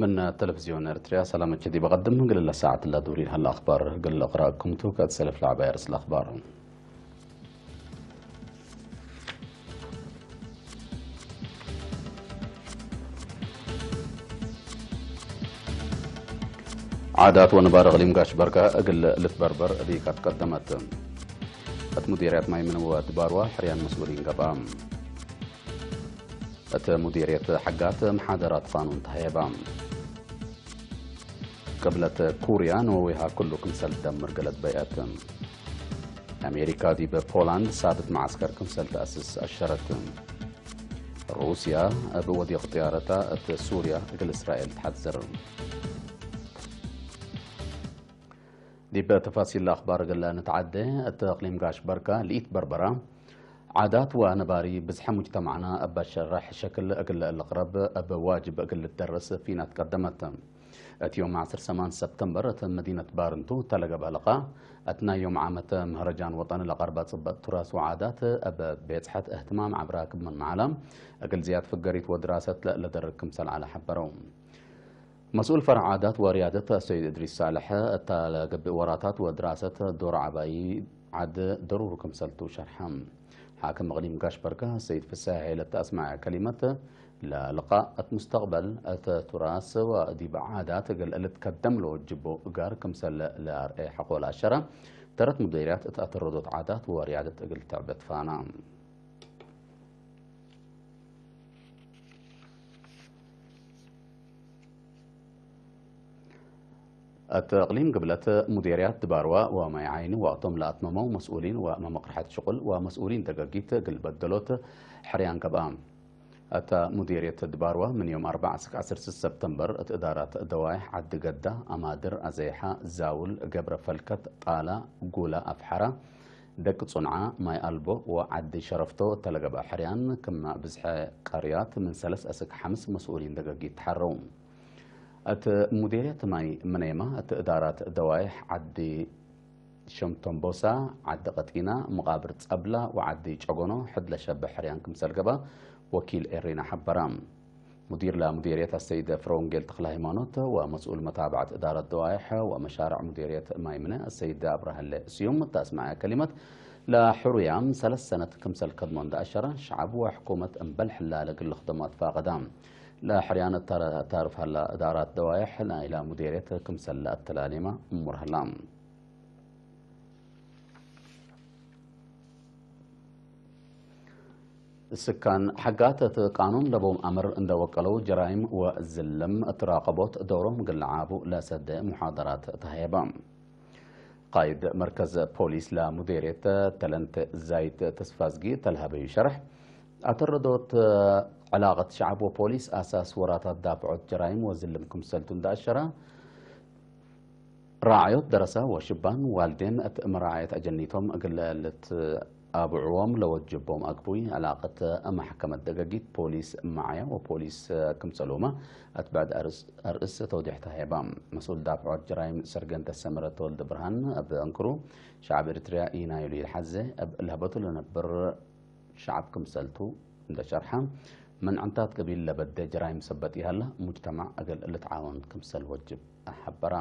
من تلفزيون إريتريا، سلامة جدي بقدم قل لساعة لا دوري هلا أخبار قل أقرأكم توكا تسلف لعبة يرس الأخبار. ዓዳት ወንባር እቕሊም ጋሽ በርጋ እግል ልትበርበር እዲካት ቀደመት። እት ሙዲርያት ማይ ምን ወድባርዋ ሕርያን መስኡሊን ገብኣ። እት ሙዲርየት ሓጋት መሓደራት ቃኑን ተሃየባ። ቅብለት ኩርያ ንወዊሃ ኩሉ ክምሰል ደምር ገለት በይአት። ኣሜሪካ ዲብ ፖላንድ ሳብት መዓስከር ክምሰል ተኣስስ ኣሸረት። ሩስያ እብ ወዲቕ ጥያረታ እት ሱርያ እግል እስራኤል ትሓትዘር። ዲብ ተፋሲል ኣኽባር እግል ንትዓደ፣ እት እቅሊም ጋሽ በርካ ልኢት በርበራ፣ ዓዳት ወነባሪ ብዝሐ ሙጅተማዕና እብ ኣሸርሕ ሸክል እግል ልቕረብ እብ ዋጅብ እግል ልደረስ ፊናት ቀደመት። እት ዮም ዓሰርተ ሰማን ሰፕተምበር እት መዲነት ባርንቱ ተለገበ ልቓ፣ እት ናይ ዮም ዓመት ምህረጃን ወጠን ለቐርባ ጽበጥ ቱራስ ወዓዳት እብ ቤጽሐት እህትማም ዓብራ ክብ ምን መዓላ፣ እግል ዝያድ ፍገሪት ወድራሰት ለደርግ ክምሰል ዓላ ሐበረው። መስኡል ፈርዕ ዓዳት ወርያደት ሰይድ እድሪስ ሳልሕ፣ እታ ለገብእ ወራታት ወድራሰት ዶር ዓባይ ዓድ ደሩር ክምሰልቱ ሸርሐ። ሓክም እቅሊም ጋሽ በርካ ሰይድ ፍሳሐ ሄለ ተኣስማዐ ከሊመት፣ ለልቃእ እት ሙስተቅበል እት ቱራስ ወዲብ ዓዳት እግል ልትከደም ለወጅቦ እጋር ክምሰል ለአርኤ ሐቆ ለአሸረ፣ ተረት ሙዴርያት እት አተረዶት ዓዳት ወርያደት እግል ትዕበት ፋና። እት እቅሊም ግብለት ሙዴርያት ድባርዋ ወማይ ዓይኒ ወቅቶም ለአትመመው መስኡሊን ወመመቅርሐት ሽቁል ወመስኡሊን ደገጊት እግል በደሎት ሕርያን ገብአ። እታ ሙዴርየት ድባርዋ ምን ዮም አርባዕ እስክ ዓሰርተ ሰፕተምበር እት እዳራት ደዋይሕ ዓዲ ገዳ፣ አማድር፣ አዘይሓ፣ ዛውል፣ ገብረ ፈልከት፣ ጣላ፣ ጉላ፣ አፍሐራ፣ ደቂ ጹንዓ፣ ማይ አልቦ ወዓዲ ሸረፍቶ እተለገበ ሕርያን ክም ብዝሐ ቀርያት ምን ሰለስ እስክ ሐምስ መስኡሊን ደገጊት ተሐረው። እት ሙዴርየት ማይ ምኔማ እት እዳራት ደዋይሕ ዓዲ ሸምቶምቦሳ፣ ዓዲ ቀጢና፣ መቓብር ጸብላ ወዓዲ ጨጎኖ ሕድ ለሸበ ሕርያን ክምሰል ገባ ወኪል ኤሪና ሐበራ። ሙዲር ለሙዴርየት አሰይድ ፍረወንጌል ተክለ ሃይማኖት ወመስኡል መታብዐት እዳረት ደዋይሕ ወመሻርዕ ሙዴርየት ማይ ምነ አሰይድ አብርሃለ ስዩም እተ አስማዐ ከሊመት ለሕሩያም ሰለስ ሰነት ክምሰል ከድሞ እንዳ አሸረ ሸዓብ ወሕኩመት እምበል ሕላለ እግል ልክደሞ አትፋቀዳ። ለሕርያን እተ ታርፍ ሀላ እዳራት ደዋይሕ ናይላ ሙዴርየት ክምሰል ለአተላሌማ እሙር ሀላ። ስካን ሐጋት እት ቃኑን ለቦም አምር እንደ ወቀለው ጀራይም ወዝልም እት ራቀቦት ዶሮም እግል ለዓቡ ለሰደ ሙሓደራት ተሀየበ። ቃይድ መርከዝ ፖሊስ ለሙዴርየት ተለንት ዛይድ ተስፋዝጊ ተልሀበዩ ሸርሕ፣ አተረዶት ዕላቀት ሸዓብ ወፖሊስ አሳስ ወራታት ዳፍዖት ጀራይም ወዝልም ክምሰልቱ እንዳ አሸራ፣ ራዕዮት ደረሰ ወሽባን ዋልዴን እት መራዕየት አጀኒቶም እግል ልትአብዕዎም ለወጅቦም አግቡይ ዕላቀት ማሕከመት ደገጊት ፖሊስ መዓያ ወፖሊስ ክምሰሉመ እት ብዕድ አርእስ ተውዲሕ ተሃይባ። መስኡል ዳፍዖት ጀራይም ሰርገን ተሰመረ ተወልደ ብርሃን እብ እንክሩ ሸዓብ ኤርትርያ ኢናዩ ኢልሓዘ እብ ለህበቱ ለነብር ሸዓብ ክምሰልቱ እንደ ሸርሐ፣ መንዕንታት ቀቢል ለበደ ጀራይም ሰበት ይሃላ፣ ሙጅተማዕ እግል ልትዓወን ክምሰል ወጅብ ሐበራ።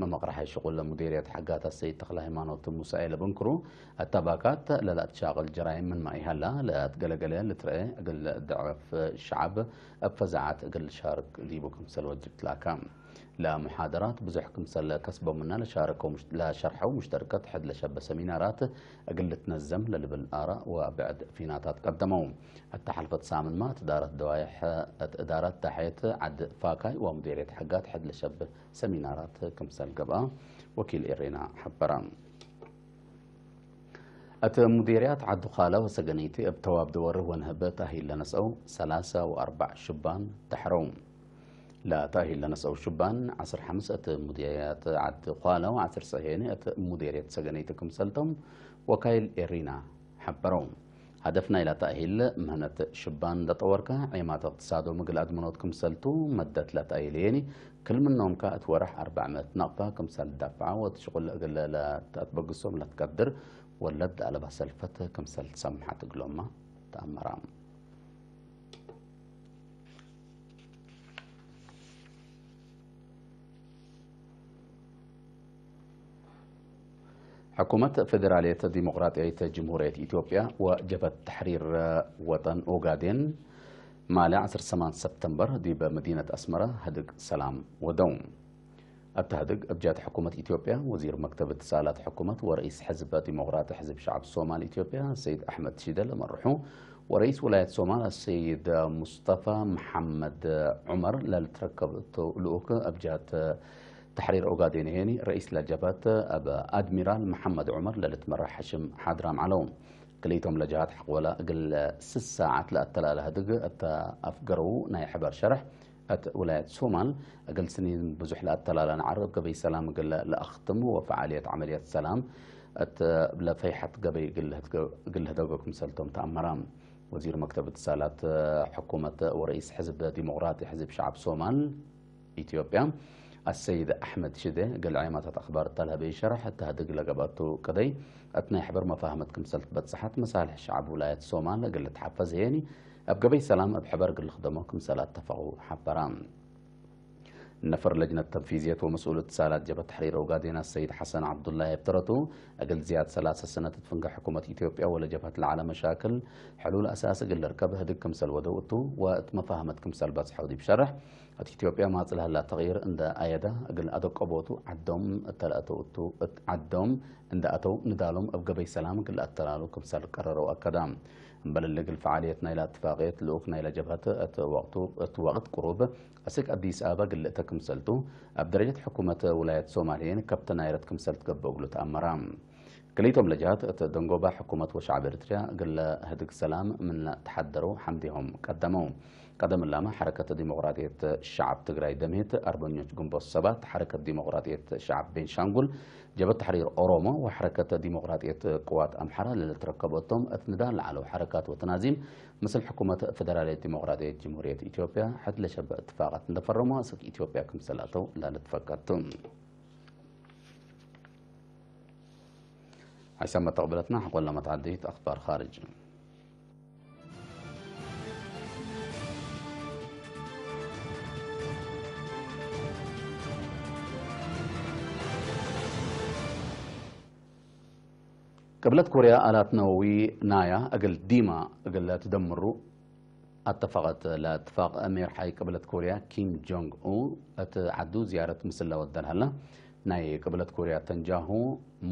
መመቅረሐ ሽቁል ለሙዴርየት ሐጋት አሰይድ ተክለ ሃይማኖት ሙሳኤ ለብንክሩ፣ አታባካት ለላእትሻቅል ጀራይም ምንማ ይሃላ፣ ለአትገለገለ ልትረአ እግል ድዕፍ ሸዓብ እብ ፈዛዓት እግል ሻርክ ዲቡ ክምሰል ወጅብ ትላካ። ለሙሓደራት ብዙሕ ክምሰል ከስቦምና ለሻረከው ሙሽ-፣ ለሸርሐው ሙሽተርከት ሕድ ለሸበ ሰሚናራት እግል ልትነዘም ለልብል አራእ ወብዕድ ፊናታት ቀደመው። እተ ሐልፈት ሳምንማ እት እዳረት ደዋይሕ፣ እት እዳረት ዳሕየት ዓድ ፋካይ ወሙዴርየት ሐጋት ሕድ ለሸብ ሰሚናራት ክምሰል ገብአ ወኪል ኤሬና ሐበራ። እት ሙዴርያት ዓዲ ዃላ ወሰገነይቲ እብ ተዋብ ደወርህ ወንህብ ተእሂል ለነስአው ሰላሳ ወአርባዕ ሽባን ተሐረው። ለተእሂል ለነስአው ሽባን ዐስር ሐምስ እት ሙዴርያት ዓዲ ዃላ ወዐስር ሰሄኒ እት ሙዴርየት ሰገነይቲ ክምሰልቶም ወካይል ኤሪና ሐበረው። ሀደፍ ናይላ ተእሂል ምህነት ሽባን ለጠወርካ ዔማት እቅትሳዶም እግል አድምኖት ክምሰልቱ መደት ለተእሂል የኒ ክል ምኖምካ እት ወርሕ አርባዕ ምእት ናቅፋ ክምሰል ዳፍዓ ወእት ሽቁል እግል ለተአትበግሶም ለትቀድር ወለድ አለባ ሰልፈት ክምሰል ትሰምሐት እግሎማ ተአመራ። ሕኩመት ፌደራልየት ዲሞቅራጥያዊት ጅምሁርየት ኢትዮጵያ ወጀብሀት ተሕሪር ወጠን ኦጋዴን ማልያ ዓሰርተ ሰማንያ ሰፕተምበር ዲብ መዲነት ኣስመራ ህድግ ሰላም ወደው። ኣብቲ ህድግ እብ ጃት ሕኩመት ኢትዮጵያ ወዚር መክተብ እትሳላት ሕኩመት ወረኢስ ሕዝብ ዲሞቅራጢ ሕዝብ ሸዓብ ሶማል ኢትዮጵያ ሰይድ ኣሕመድ ሺደ ለመርሑ ወረኢስ ውላየት ሶማል ሰይድ ሙስጠፋ መሓመድ ዑመር ለልትረከብ እቱ ልኡክ እብ ጃት ተሕሪር ኦጋዴን ሄኒ ረኢስ ለጀብሀት ኣብ ኣድሚራል መሓመድ ዑመር ለልትመራሕ ሕሽም ሓድራም ዓለው። ክልኢቶም ለጀሃት ሓቆላ እግል ስስ ሰዓት ለኣተላለ ህድግ እተ ኣፍገረው ናይ ሕበር ሸርሕ እት ውላየት ሶማል እግል ስኒን ብዙሕ ለኣተላለ ነዓር እብ ገበይ ሰላም እግል ለኣኽትም ወፈዓልየት ዓመልየት ሰላም እት ለፈይሐት ገበይ እግል ህደገ ክምሰልቶም ተኣመራ። ወዚር መክተብ እትሳላት ሕኩመት ወረኢስ ሕዝብ ዲሞቅራጢ ሕዝብ ሸዓብ ሶማል ኢትዮጵያ ኣሰይድ ኣሕመድ ሽዴ እግል ዐይማታት ኣኽባር እታ ለሀበይ ሸርሕ እታ ህድግ ለገብአቱ ቅደይ እት ናይ ሕበር መፋህመት ክምሰል ትበጽሓት መሳልሕ ሸዓብ ውላየት ሶማል እግል ልትሓፈዝ ሄኒ እብ ገበይ ሰላም እብ ሕበር እግል ልኽደሞ ክምሰል ኣተፈቑ ሓበራ። ነፈር ለጅነት ተንፊዝየት ወመስኡል እትሳላት ጀብሀት ተሕሪር ኦጋዴን ኣሰይድ ሓሰን ዓብዱላሂ እብ ተረቱ እግል ዝያድ ሰላሰ ሰነት እትፍንገ ሕኩመት ኢትዮጵያ ወለ ጀብሀት ለዓለ መሻክል ሕሉል ኣሳሲ እግል ልርከብ ህድግ ክምሰል ወደው እቱ ወእት መፋህመት ክምሰል በጽሐው ዲብ ሸርሕ እት ኢትዮጵያ ማጽእ ለሀላ ተቕይር እንደ ኣየዳ እግል ኣደቀቦቱ ዓዶም እተለአተው እቱ እት ዓዶም እንደ ኣተው ንዳሎም እብ ገበይ ሰላም እግል ኣተላሉ ክምሰል ቀረረው ኣከዳ። እምበል እሊ እግል ፈዓልየት ናይላ እትፋቅየት ልኡክ ናይላ ጀብሀት እት ወቅቱ እት ወቅት ቅሩብ አስክ አዲስ አበባ ግልእተ ክምሰልቱ፣ ኣብ ደረጀት ሕኩመት ውላየት ሶማልየን ከብተ ናይረት ክምሰል ትገብእ እግሉ ተኣመራ። ክልኢቶም ለጀሃት እት ደንጎባ ሕኩመት ወሸዕብ ኤርትርያ ግለ ህድግ ሰላም ምን ተሓደሩ ሓምዲሆም ቀደመው። ቀደም እላማ ሐረከት ዲሞቅራጥየት ሸዓብ ትግራይ ደምሂት፣ አርበኞች ግንቦት ሰባት፣ ሐረከት ዲሞቅራጥየት ሸዓብ ቤንሻንጉል፣ ጀብሀት ተሕሪር ኦሮሞ ወሐረከት ዲሞቅራጥየት ቅዋት አምሐራ ለልትረከቦቶም እት ንዳል ለዓለው ሐረካት ወተናዚም፣ ምስል ሕኩመት ፈደራልየት ዲሞቅራጥየት ጅምሁርየት ኢትዮጵያ፣ ሕድ ለሸብእ እትፋቀት እንደፈረሙ አስክ ኢትዮጵያ ክምሰላተው ላልትፈቀቱ። ሐይሳም መተቅብለትና ሐቆላ መትዓድይት አኽባር ኻርጅ። ቅብለት ኮርያ ኣላት ነወዊ ናያ እግል ዲማ እግል ትደምሩ ኣተፋቀት። ለእትፋቅ ሜርሓይ ቅብለት ኮርያ ኪም ጆንግ ኡ እት ዓዱ ዝያረት ምስለ ወደል ሀላ። ናይ ቅብለት ኮርያ ተንጃሁ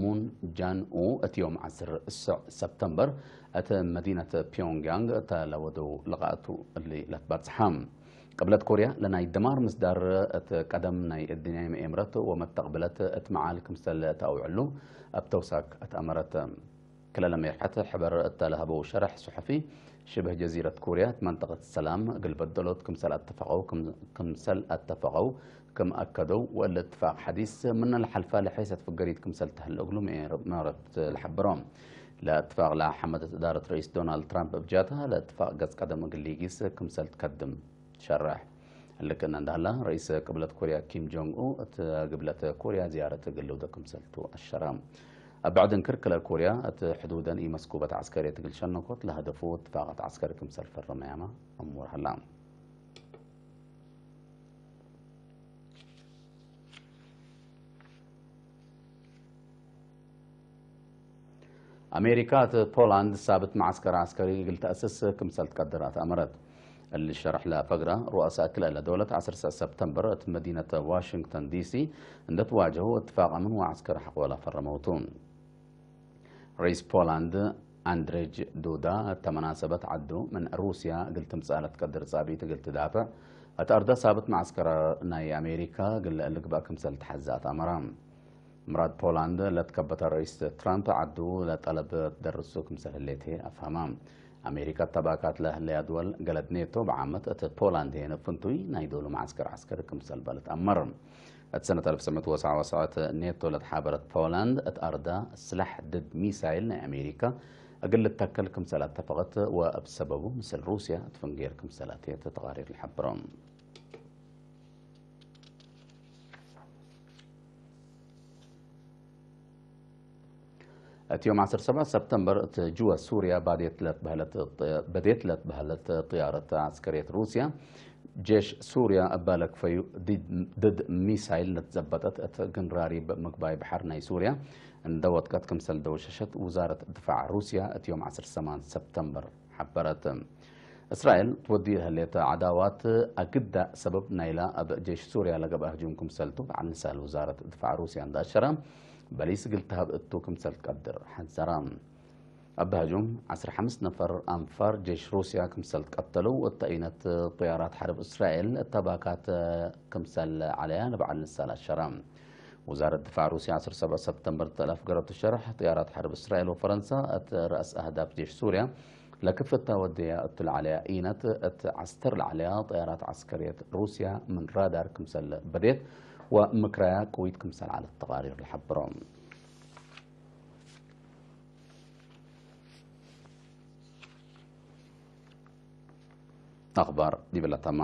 ሙን ጃን ኡ እት ዮም ዓስር ሰፕተምበር እት መዲነት ፒዮንግያንግ እተ ለወደው ልቃእቱ እሊ ለትባጽሓ። ቅብለት ኮርያ ለናይ ደማር ምስዳር እት ቀደም ናይ እድንያይ መኤምረት ወመተቅብለት እት መዓል ክምሰል ተአውዕሉ እብ ተውሳክ እት አመረት። ክለለ ሜርሐት ሕበር እተ ለሀበው ሸረሕ ሱሐፊ ሽብህ ጀዚረት ኮርያ እት መንጠቀት ሰላም እግል በደሎት ክምሰል አተፈቀው፣ ክም-፣ ክምሰል አተፈቀው ክም አከደው ወእለ እትፋቅ ሐዲስ ምነ ለሐልፋ ለሐይሰት ፍገሪት ክምሰል ተህለ እግሉ መኤምረት ለሐበሮም። ለእትፋቅ ለሐመደት እዳረት ረኢስ ዶናልድ ትራምፕ እብ ጃታ ለእትፋቅ ገጽ ቀደም እግል ሊጊስ ክምሰል ትከድም። ሸርሕ። ልክእነ እንዳህላ፣ ረኢስ ቅብለት ኮርያ ኪም ጆንግ ኡ እት ግብለት ኮርያ ዝያረት እግል ልውደ ክምሰልቱ አሸራ። እብ ብዕድ እንክር ክለ ኮርያ እት ሕዱደን ኢመስኩበት ዐስከርየት እግል ሸነኮት ለሀደፉ እትፋቀት ዐስከሪ ክምሰል ፈረመያማ እሙር ሀላ። አሜሪካ እት ፖላንድ ሳብት መዓስከር ዐስከሪ እግል ተአስስ ክምሰል ትቀድር አትአመረት። እሊ ሸርሕ ለፈግረ ሩአሳ ክልኤ ለዶለት ዐስር ሰፕተምበር እት መዲነት ዋሽንግተን ዲሲ እንደ ትዋጀሁ እትፋቅ አምን ወዐስከር ሐቆላ ፈረመውቱ። ረኢስ ፖላንድ አንድሬጅ ዱዳ እተ መናሰበት ዐዱ ምን ሩስያ እግል ትምጸእ ለትቀድር ጻብኢት እግል ትዳፍዕ እት አርዳ ሳብት መዓስከር ናይ አሜሪካ እግል ልግባእ ክምሰል ተሐዘ አትአመራ። ምራድ ፖላንድ ለትከበተ ረኢስ ትራምፕ ዐዱ ለጠለብ ትደርሱ ክምሰል ህሌት አፍሀማ። አሜሪካ እተባካት ለህለያ ድወል ገለድ ኔቶ ብዓመት እት ፖላንድ ሄነ ፍንቱይ ናይ ዶሉ መዓስከር ዐስከሪ ክምሰል በለት አመር። እት ሰነት አልፍ ትሰዕ መእት ወሰዓ ወሰዓ እት ኔቶ ለትሓበረት ፖላንድ እት አርዳ ስላሕ ድድ ሚሳይል ናይ አሜሪካ እግል ልተከል ክምሰል አተፈቀት ወእብ ሰበቡ ምስል ሩስያ እት ፍንጌር ክምሰል አትየት ተቃሪር ለሐብሮም። እቲ ዮም ዐሰርተ ሰብዓ ሰፕተምበር እቲ ጅወ ሱርያ ባዴት ለትበህለት፣ በዴት ለትበህለት ጥያረት ዐስከርየት ሩስያ ጄሽ ሱርያ እባ ለክፈዩ ድድ ሚሳይል ለትዘበጠት እት ግንራሪብ ምግባይ በሐር ናይ ሱርያ እንደወጥቀት ክምሰል ደወሸሸት ውዛረት ድፋዕ ሩስያ እቲ ዮም ዓሰርተ ሰማንያ ሰፕተምበር ሓበረት። እስራኤል ትወዲ ህሌት ዓዳዋት ኣግዳ ሰበብ ናይላ ኣብ ጀሽ ሱርያ ለገብኣ ህጁም ክምሰልቱ በዓል ንሳል ውዛረት ድፋዕ ሩስያ እንዳሸራ በሊስ ግልታብ እቱ ክምሰል ትቀድር ሓዘራ። ኣብ ህጁም ዓሰርተ ሓሙሽተ ነፈር ኣንፋር ጀሽ ሩስያ ክምሰል ትቀተሉ እተኢነት ጥያራት ሓርብ እስራኤል እተባካት ክምሰል ዓለያ ንበዓል ንሳል ኣሸራ። ውዛረት ድፋዕ ሩስያ ዓሰርተ ሰብዓ ሰፕተምበር ተላፍ ገረቱ ሸራሕ ጥያራት ሓርብ እስራኤል ወፈረንሳ እቲ ራእስ ኣህዳፍ ጀሽ ሱርያ ለክፍታ ወደያ እቱ ለዓለያ ኢነት እቲ ዓስተር ለዓለያ ጥያራት ዓስከርየት ሩስያ ምን ራዳር ክምሰል በዴት ወምክራያ ቅዊት ክምሰል ዓለት ተቓሪር ለሓብሮም። ኣኽባር ዲበላታማ